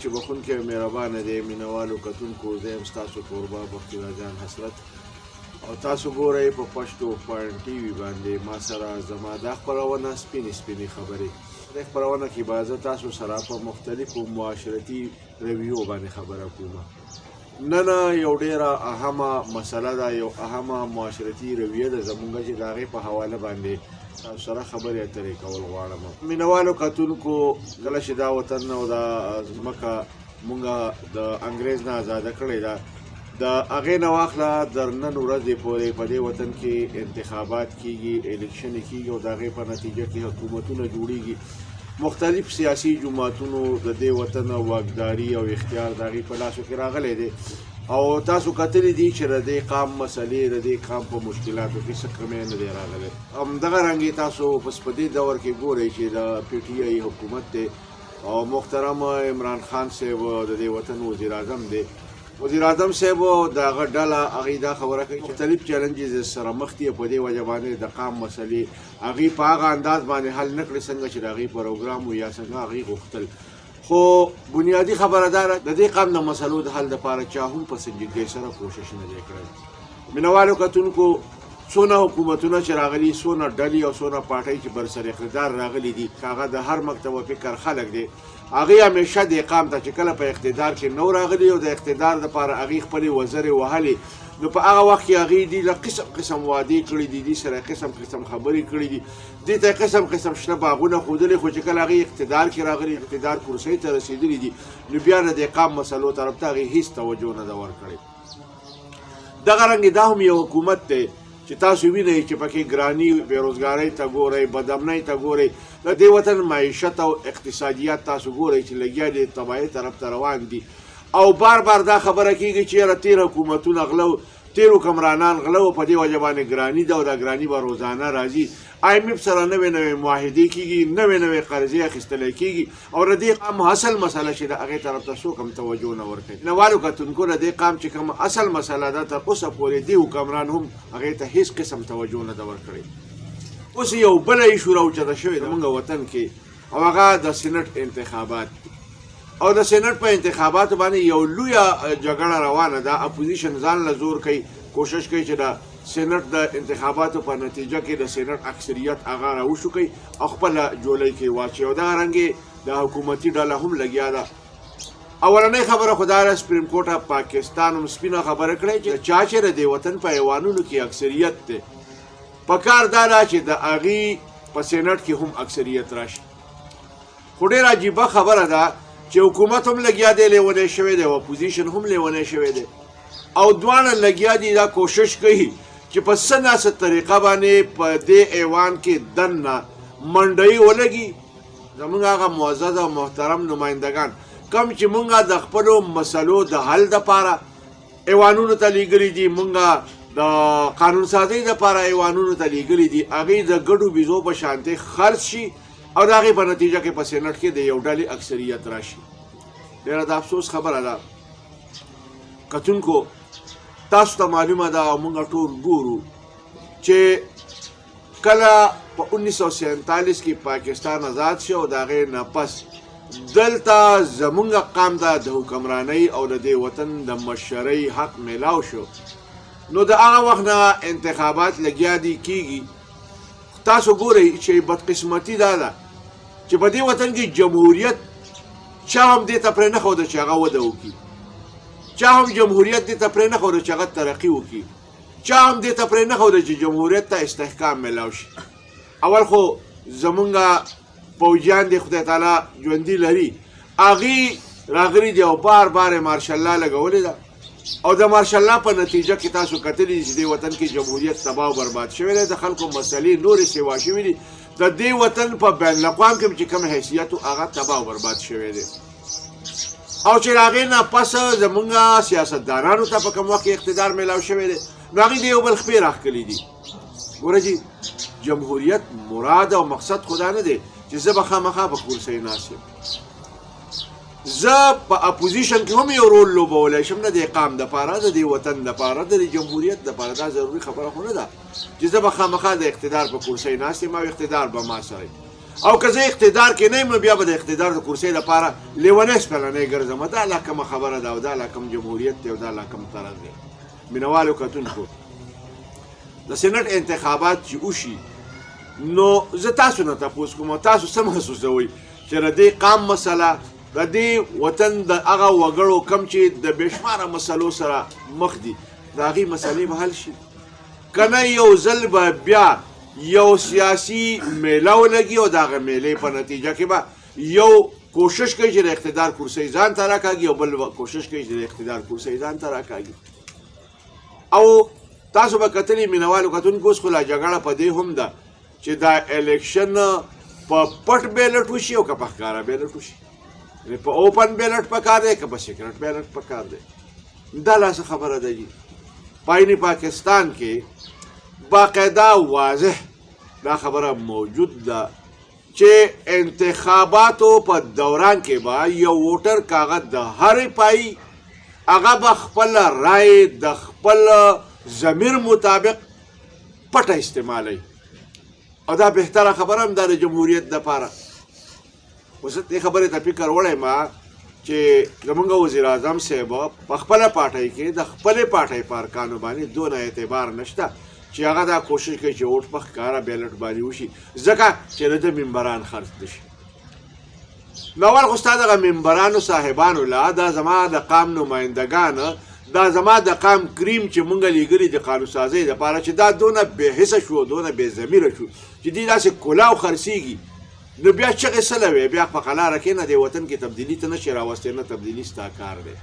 چې بخښونکی او مهربانه دی. مینوالو کتونکو، زه یم ستاسو کوربه بختیار جان حسرت او تاسو ګورئ په پښتو پوینټ ټي وي باندې ما سره زما دا خپرونه سپینې سپینې خبرې. دې خپرونه کې به زه تاسو سره په مختلفو معاشرتي رویو باندې خبره کوم. نن یو ډیره اهمه مسله ده، یو اهمه معاشرتي رویه ده زمونږ چې د هغې په حواله باندې تاسو سره خبرې اترې کول غواړم. مینوالو کتونکو، کله چې دا وطن او دا ځمکه مونږ د انګریز نه ازاده کړې ده، د هغې نه واخله در نن ورځې پورې په دې وطن کې انتخابات کیږي، الیکشن کیږي او د هغې په نتیجه کې حکومتونه جوړیږي. مختلف سیاسي جماعتونو د دې وطن واکداري او اختیار د هغې په لاسو کې راغلی دی او تاسو کتلي دي چې د دې قام مسلې، د دې قام په مشکلاتو کې څه کمی نه دی راغلی. همدغه رنګې تاسو پس په دې دور کې ګورئ چې د پي ټي آی حکومت دی او محترم عمران خان صاحب د دې وطن وزیر اعظم دی. وزیر اعظم صاحب د هغه ډله هغې دا خبره کوي مختلف چیلنجز سره مخ دي، په دې وجه باندې د قام مسلې هغې په هغه انداز باندې حل نه کړې څنګه چې د هغې پروګرام و یا څنګه هغې غوښتل. خو بنیادي خبره دا ده د دې قام د مسلو د حل دپاره چا هم په سنجیدګۍ سره کوشش نه دی کړی. مینوالو کتونکو، څونه حکومتونه چې راغلي، څونه ډلې او څونه پارټۍ چې بر سر اقتدار راغلي دي، که هغه د هر مکتب او فکر خلک دی، هغې همیشه دې قام ته چې کله په اقتدار کې نو راغلي او د اقتدار دپاره هغې خپلې وزرې وهلې، نو په هغه وخت کې هغې دي له قسم قسم وعدې کړې دي، دي سره قسم قسم خبرې کړې دي، دې ته قسم قسم شنه باغونه ښودلې. خو چې کله هغې اقتدار کې راغلي، اقتدار کرسۍ ته رسېدلي دي، نو بیا د دې قام مسلو طرف ته هغې هیڅ توجه نه ده ورکړې. دغه رنګ دا هم یو حکومت دی چې تاسو وینئ چې پکې ګرانی، بیروزګارۍ ته ګورئ، بدامنۍ ته ګورئ، د دې وطن معیشت او اقتصادیات تاسو ګورئ چې لګیا دي تباهۍ طرف ته روان دي. او بار بار دا خبره کیږي چې یاره تیر حکومتونه غله، تیر حکمرانان غله و، په دې وجه باندې ګرانی ده او دا ګرانی به روزانه راځي. آی ایم ایف سره نوې نوې معاهدې کیږي، نوې نوې قرضې اخیستلی کیږي او د دې قام اصل مسله چې د هغې طرف ته څوک هم توجه نه ورکوي. نوالو کتونکو، د دې قام چې کوم اصل مسله ده، تر اوسه پورې دې حکمران هم هغې ته هیڅ قسم توجه نه ده ورکړې. اوس یو بله ایشو راوچته شوې ده موږ وطن کې او هغه د سینټ انتخابات دي. او د سینټ په انتخاباتو باندې یو لویه جګړه روانه ده. اپوزیشن ځان له زور کوي، کوشش کوي چې د سینټ د انتخاباتو په نتیجه کې د سینټ اکثریت هغه راوشو کوي او خپله جولۍ کې واچوي. او دغه رنګې د حکومتي ډله هم لګیا ده. اولنۍ خبره خو دا ده، سپریم کورټ اف پاکستان هم سپینه خبره کړې چې چا چې د دې وطن په ایوانونو کې اکثریت دی، پکار دا ده چې د هغې په سینټ کې هم اکثریت راشي. خو ډېره عجیبه خبره ده چې حکومت هم لګیا دی لیونی شوی دی او اپوزیشن هم لیونی شوی دی او دواړه لګیا دي دا کوشش کوي چې په څه نا څه طریقه باندې په دې ایوان کې دننه منډۍ ولګي. زمونږ هغه معزز او محترم نمایندګان کم چې مونږ د خپلو مسلو د حل دپاره ایوانونو ته لیږلي دي، مونږ د قانون سازۍ دپاره ایوانونو ته لیږلي دي، هغوی د ګډو بیزو په شانتې خرڅ شي او د هغې په نتیجه کې په سینټ کې د یو ډلې اکثریت راشي. ډېره د افسوس خبره ده. کتونکو، تاسو ته معلومه ده او موږ ټول ګورو چې کله په 1947 کې پاکستان آزاد شو او د هغې نه پس دلته زمونږ قام ته د حکمرانۍ او د دې وطن د مشرۍ حق میلاو شو، نو د هغه وخت نه انتخابات لګیا دي کیږي. تاسو ګورئ چې بدقسمتي دا ده چې په دې وطن کې جمهوریت چا هم دې ته پرې نه ښوده چې هغه وده وکړي، چا هم جمهوریت دې ته پرې نه ښوده چې هغه ترقي وکړي، چا هم دې ته پرې نه ښوده چې جمهوریت ته استحکام میلاو شي. اول خو زمونږ پوجیان دې خدای تعالی ژوندي لري، هغوی راغلي دي او بار بار یې مارشال لا لګولې ده او د مارشال لا په نتیجه کې تاسو کتلي دي چې دې وطن کې جمهوریت تباه او برباد شوی دی، د خلکو مسلې نورې سیوا شوې دي، د دې وطن په بین الاقوام کې چې کوم حیثیت و هغه تباه او برباد شوی دی. او چې د هغې نه پس زمونږ سیاستدانانو ته په کوم وخت کې اقتدار میلاو شوی دی، نو هغوی د یو بل خپې راښکلي دي. ګوره جي، جمهوریت مراد او مقصد خو دا نه دی چې زه به خامخا په کرسۍ ناست یم، زه په اپوزیشن کې هم یو رول لوبولی شم، نه د قام دپاره، د دې وطن دپاره، د دې جمهوریت دپاره. دا ضروري خبره خو نه ده چې زه به خامخا د اقتدار په کرسۍ ناست یم او اقتدار به ما سره. او که زه اقتدار کې نه یم نو بیا به د اقتدار د کرسۍ لپاره لیونی سپلنی ګرځم. دا لا کومه خبره ده او دا لا کوم جمهوریت دی او دا لا کوم طرز دی؟ مینوالو کتونکو، د سېنټ انتخابات چې وشي نو زه تاسو نه تپوس کوم، تاسو څه محسوسوئ چې د دې قام مسله، د دې وطن د هغه وګړو کم چې د بېشماره مسلو سره مخ دي، د هغې مسلې به حل شي که نه یو ځل به بیا یو سیاسي میله ولګي او د هغه میلې په نتیجه کې به یو کوشش کوي چې د اقتدار کرسۍ ځان ته راکاږي او بل کوشش کوي چې د اقتدار کرسۍ ځان ته راکاږي. او تاسو به کتلي مینوالو کتونکو، اوس خو لا جګړه په دې هم ده چې دا الیکشن په پټ بیلټ وشي او که په ښکاره بیلټ وشي، یعنې په اوپن بیلټ پکار دی که په سیکرټ بیلټ پکار دی. دا لا څه خبره ده جي؟ په آئین پاکستان کې باقاعده واضح دا خبره موجود ده چې انتخاباتو په دوران کې به یو ووټر کاغذ د هرې پای هغه به خپل رای د خپل ضمیر مطابق پټه استعمالوي، او دا بهتره خبره هم ده د جمهوریت دپاره. اوس دې خبرې ته فکر وړی ما چې زمونږ وزیر اعظم صاحب په خپله پارټۍ کې د خپلې پارټۍ په ارکانو باندې دونه اعتبار نشته چې هغه دا کوشش کوي چې ووټ په ښکاره بیلټ باندې وشي، ځکه چې د ده ممبران خرڅ نه شي. نو اول خو ستا دغه ممبرانو صاحبانو لا دا زما د قام نمایندګان، دا زما د قام کریم چې مونږ لیږلي د قانون سازۍ دپاره، چې دا دونه بې حسه شو، دونه بې ضمیره شو چې دوی داسې کلاو خرڅېږي، نو بیا چغې څه لوې؟ بیا په قلاره کښېنه، دې وطن کې تبدیلي ته نه شې راوستی، نه تبدیلي ستا کار دی.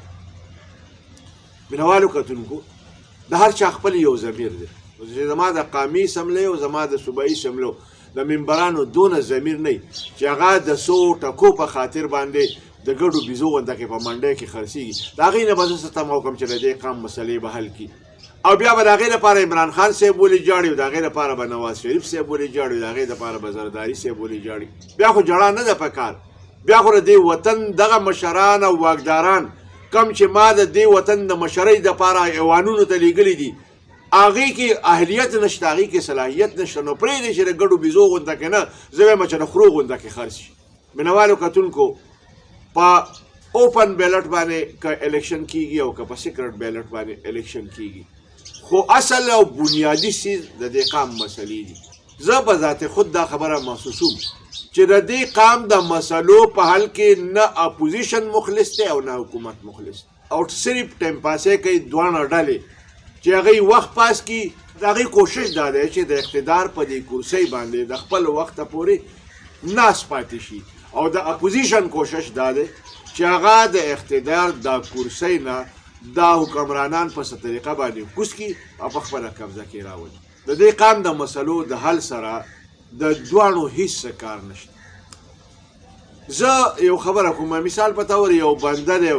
مینوالو کتونکو، د هر چا خپل یو ضمیر دی. چې زما د قامي اسمبلۍ او زما د صوبایي اسمبلو د ممبرانو دونه ضمیر نه چې هغه د څو ټکو په خاطر باندې د ګډو بیزو غونده کې په منډۍ کې خرڅېږي، د هغې نه به زه څه تمه وکړم چې د دې قام مسلې به حل کړي؟ او بیا به د هغې لپاره عمران خان صاحب ولې ژاړي، او د هغې لپاره به نواز شریف صاحب ولې ژاړي، او د هغې لپاره به زرداري صاحب ولې ژاړي؟ بیا خو ژړا نه ده پکار. بیا خو د دې وطن دغه مشران او واکداران کم چې ما د دې وطن د مشرۍ دپاره ایوانونو ته لیږلي دي، هغې کې اهلیت نشته، هغې کې صلاحیت نشته، نو پرېږدئ چې د ګډو بیزو غونده کې نه، زه وایم چې د خرو غونده کې خرڅ شي. مینوالو کتونکو، په اوپن بیلټ باندې که الیکشن کیږي او که په سیکرټ بیلټ باندې الیکشن کیږي، خو اصل او بنیادي څیز د دې قام مسلې دي. زه په ذات خود دا خبره محسوسوم چې د دې قام د مسلو په حل کې نه اپوزیشن مخلص دی او نه حکومت مخلص دی، او صرف ټایم پاسې کوي دواړه ډلې چې هغوی وخت پاس کړي. د هغوی کوشش دا دی چې د اقتدار په دې کرسۍ باندې د خپل وخته پورې ناست پاتې شي، او د اپوزیشن کوشش دا دی چې هغه د اقتدار دا کرسۍ نه دا حکمرانان په څه طریقه باندې کوز کړي او په خپله قبضه کې راولي. د دې قام د مسلو د حل سره د دواړو هیڅ څه کار نشته. زه یو خبره کوم، مثال په تور یو بنده دی،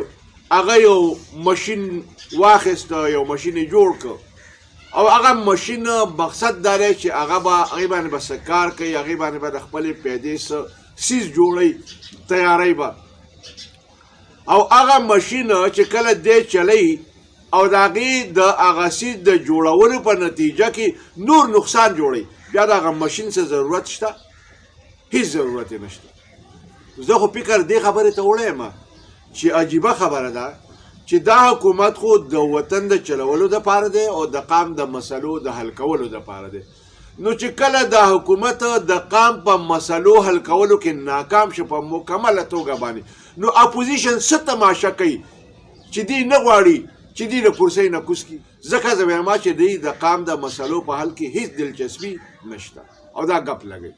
هغه یو ماشین واخیست، یو ماشین یې جوړ کړ، او هغه ماشین مقصد دا دی چې هغه به هغې باندې به څه کار کوي، هغې باندې به د خپلې پیدې څه څیز جوړوي، تیاروي به، او هغه ماشین چې کله دی چلوي او د هغې د هغه څیز د جوړولو په نتیجه کې نور نقصان جوړوي، بیا د هغه ماشین څه ضرورت شته؟ هیڅ ضرورت یې نشته. زه خو فکر دې خبرې ته وړی یم چې عجیبه خبره ده چې دا حکومت خو د وطن د چلولو دپاره دی او د قام د مسلو د حل کولو دپاره دی، نو چې کله دا حکومت د قام په مسلو حل کولو کې ناکام شو په مکمله توګه باندې، نو اپوزیشن څه تماشه کوي چې دی نه غواړي چې دی له کرسۍ نه کوز کړي؟ ځکه زه وایم چې دی د قام د مسلو په حل کې هیڅ دلچسپي نشته او دا ګپ لګوي.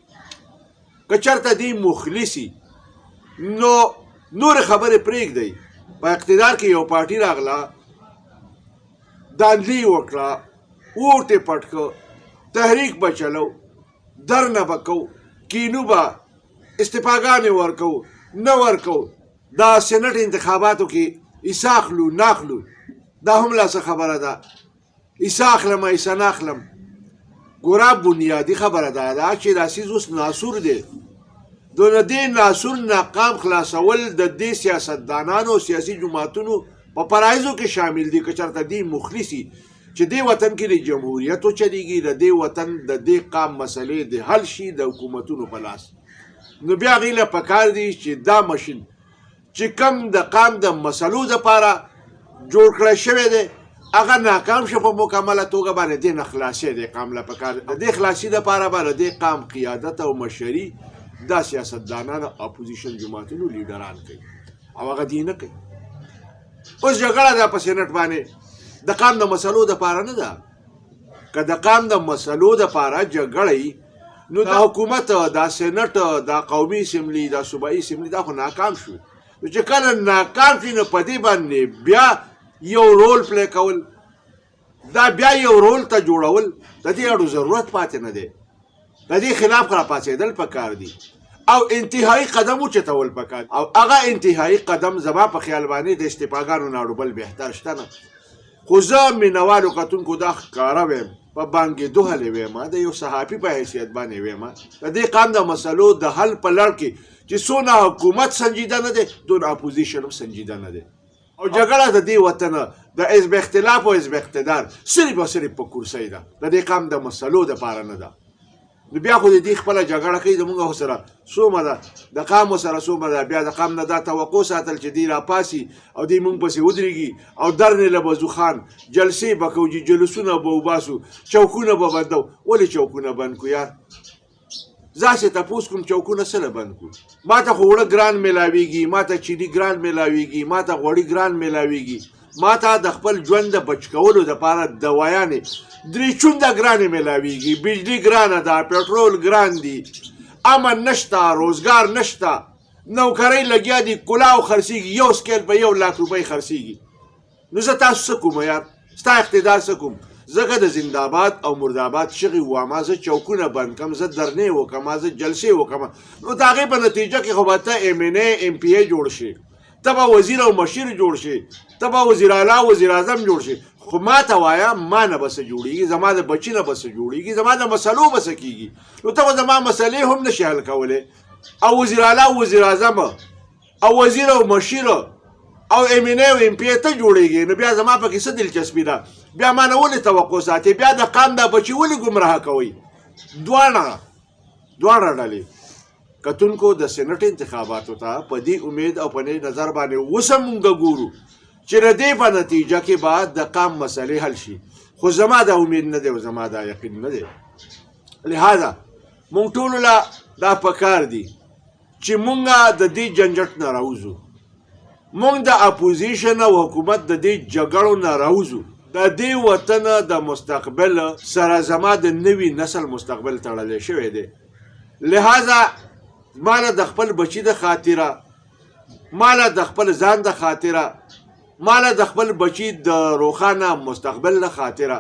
که چېرته دی مخلصي نو نور خبرې پرېږدئ. په اقتدار کې یو پارټي راغله، داندلي یې وکړه، ووټ یې پټ کړ، تحریک به چلو، درنه به کو، کینو به، استعفاګانې ورکو نه ورکو، دا سېنټ انتخاباتو کې حصه اخلو نه اخلو، دا هم لا څه خبره ده، حصه اخلم حصه نه اخلم. ګوره بنیادي خبره دا ده چې دا څیز اوس ناسور دی، نو د دې ناسور نه قام خلاصول د دې سیاستدانانو او سیاسي جماعتونو په فرایضو کې شامل دي. که چېرته دوی مخلصي چې دې وطن کې د جمهوریت وچلېږي، د دې وطن د دې قام مسلې د حل شي د حکومتونو په لاس، نو بیا هغوی له پکار دي چې دا مشین چې کوم د قام د مسلو دپاره جوړ کړی شوی دی هغه ناکام شو په مکمله توګه باندې دې نه خلاصې دی قام له پکار د دې خلاصي دپاره به د دې قام قیادت او مشري دا سیاستدانان او اپوزیشن جماعتونو لیډران کوي او هغه دی نه کوي. اوس جګړه ده په سېنټ باندې د قام د مسلو دپاره نه ده. که د قام د مسلو دپاره جګړه نو دا حکومت، دا سېنټ، دا قومي اسمبلی، دا صوبایي اسمبلی دا خو ناکام شو. نو چې کله ناکام شي نو په دې باندې بیا یو رول پلی کول، دا بیا یو رول ته جوړول، د دې اړو ضرورت پاتې نه دی. د دې خلاف راپاڅېدل پکار دي او انتهایی قدم اوچتول پکار، او هغه انتهایی قدم زما په خیال باندې د استعفاګانو نه اړو بل بهتر شته نه. خو زه مینوالو کتونکو دا ښکاره وایم، په بانګې دوهلې وایم، د یو صحافي په حیثیت باندې وایم، د دې قام د مسلو د حل په لړ کې چې څونه حکومت سنجیده نه دی، دونه اپوزیشن هم سنجیده نه دی. او جګړه د دې وطن د حزب اختلاف او حزب اقتدار صرف او صرف په کرسۍ ده، د دې قام د مسلو دپاره نه ده. نو بیا خو د دې خپله جګړه کوي، زمونږ خو سره څومره ده، د قام سره څومره ده. بیا د قام نه دا توقع ساتل چې دی راپاسي او دی مونږ پسې ودرېږي او درنې له به ځو، خان جلسې به کوو، جي جلوسونه به وباسو، چوکونه به بندو. ولې چوکونه بند کړو یار؟ زه هسې تپوس کوم، چوکونه څه له بند کړو؟ ما ته خو اوړه ګران میلاویږي، ما ته چیني ګران میلاویږي، ما ته غوړي ګران میلاویږي، ما ته د خپل ژوند د بچ کولو دپاره دوایانې درې چونده ګرانې میلاویږي، بجلي ګرانه ده، پټرول ګران دي، امن نشته، روزګار نشته، نوکرۍ لګیا دي، کلاو خرڅېږي، یو سکیل په 1 لاک روپۍ خرڅېږي. نو زه تاسو څه کوم یار؟ ستا اقتدار څه کوم؟ ځکه د زنده‌باد او مرداباد چغې ووامه، زه چوکونه بند کم، زه درنې وکم، زه جلسې وکم، نو د هغې په نتیجه کې خو به ته ایم این ای، ایم پي ای جوړ شي، ته به وزیر او مشیر جوړ شي، ته به وزیر اعلی، وزیر اعظم جوړ شي، خو ما ته وایه ما نه به څه جوړیږي؟ زما د بچي نه به څه جوړیږي؟ زما د مسلو به څه کیږي؟ نو ته خو زما مسلې هم نشي حل کولی او وزیر اعلی، وزیر اعظم او وزیر او مشیر او ایم این ای او ایم پي ای ته جوړیږي، نو بیا زما پکې څه دلچسپي ده؟ بیا ما نه ولې توقع ساتي؟ بیا د قام دا بچي ولې ګمراه کوئ؟ دواړه ډلې کتونکو د سېنټ انتخاباتو ته په دې امید او په دې نظر باندې اوس هم مونږ ګورو چې د دې په نتیجه کې به د قام مسلې حل شي، خو زما دا امید نه دی او زما دا یقین نه دی. لهذا مونږ ټولو له دا پکار دي چې مونږ د دې جنجټ نه راوځو، مونږ د اپوزیشن او حکومت د دې جګړو نه راوځو. د دې وطن د مستقبل سره زما د نوي نسل مستقبل تړلی شوی دی. لهذا ماله د خپل بچي د خاطره، ماله د خپل ځان د خاطره، ماله د خپل بچي د روښانه مستقبل د خاطره،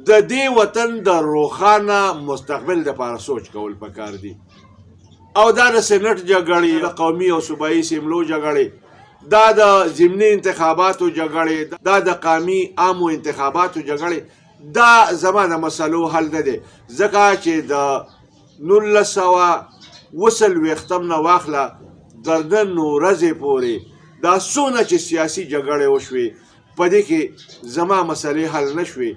د دې وطن د روښانه مستقبل دپاره سوچ کول پکار دي. او دا د سېنټ جګړې، د قومي او صوبایي اسمبلو جګړې، دا د ضمني انتخاباتو جګړې، دا د قامي عامو انتخاباتو جګړې، دا زما د مسلو حل نه دی، ځکه چې د 1947 نه واخله تر نن ورځې پورې دا څونه چې سیاسي جګړې وشوې، په دې کې زما مسلې حل نه شوې.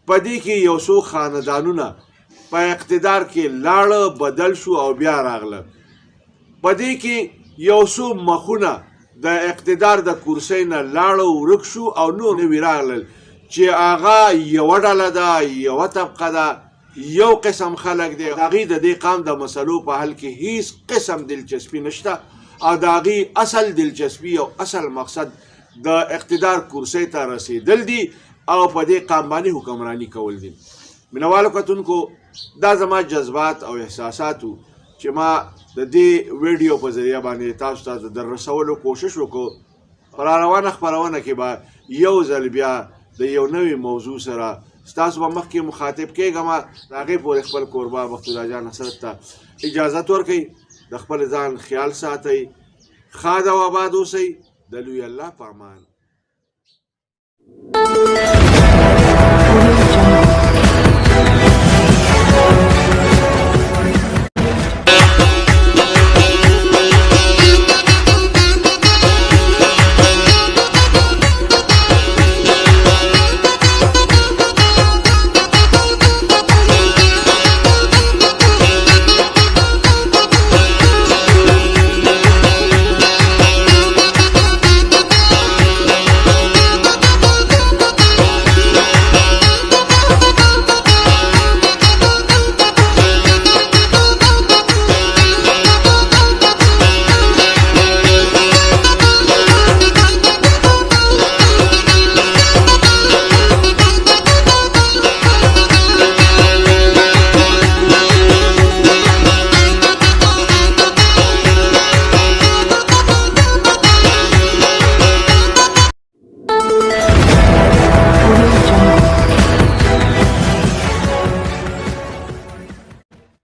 په دې کې یو څو خاندانونه په اقتدار کې لاړه، بدل شو او بیا راغله. په دې کې یو څو مخونه د اقتدار د کرسۍ نه لاړه، ورک شو او نور نوي راغلل چې هغه یوه ډله ده، یوه طبقه ده، یو قسم خلک دی. د هغوی د دې قام د مسلو په حل کې هیڅ قسم دلچسپي نشته او د هغوی اصل دلچسپي او اصل مقصد د اقتدار کرسۍ ته رسیدل دي او په دې قام باندې حکمرانی کول دي. مینوالو کتونکو، دا زما جذبات او احساسات وو چې ما د دې ویډیو په ذریعه باندې تاسو ته د در رسولو کوشش وکړو. په را روانه خپرونه کې به یو ځل بیا د یو نوي موضوع سره ستاسو په مخ کې مخاطب کېږم. د هغې پورې خپل کوربه بخت الله جان حسرت ته اجازت ورکړئ. د خپل ځان خیال ساتئ، ښاد او آباد اوسئ. د لوی الله په امان.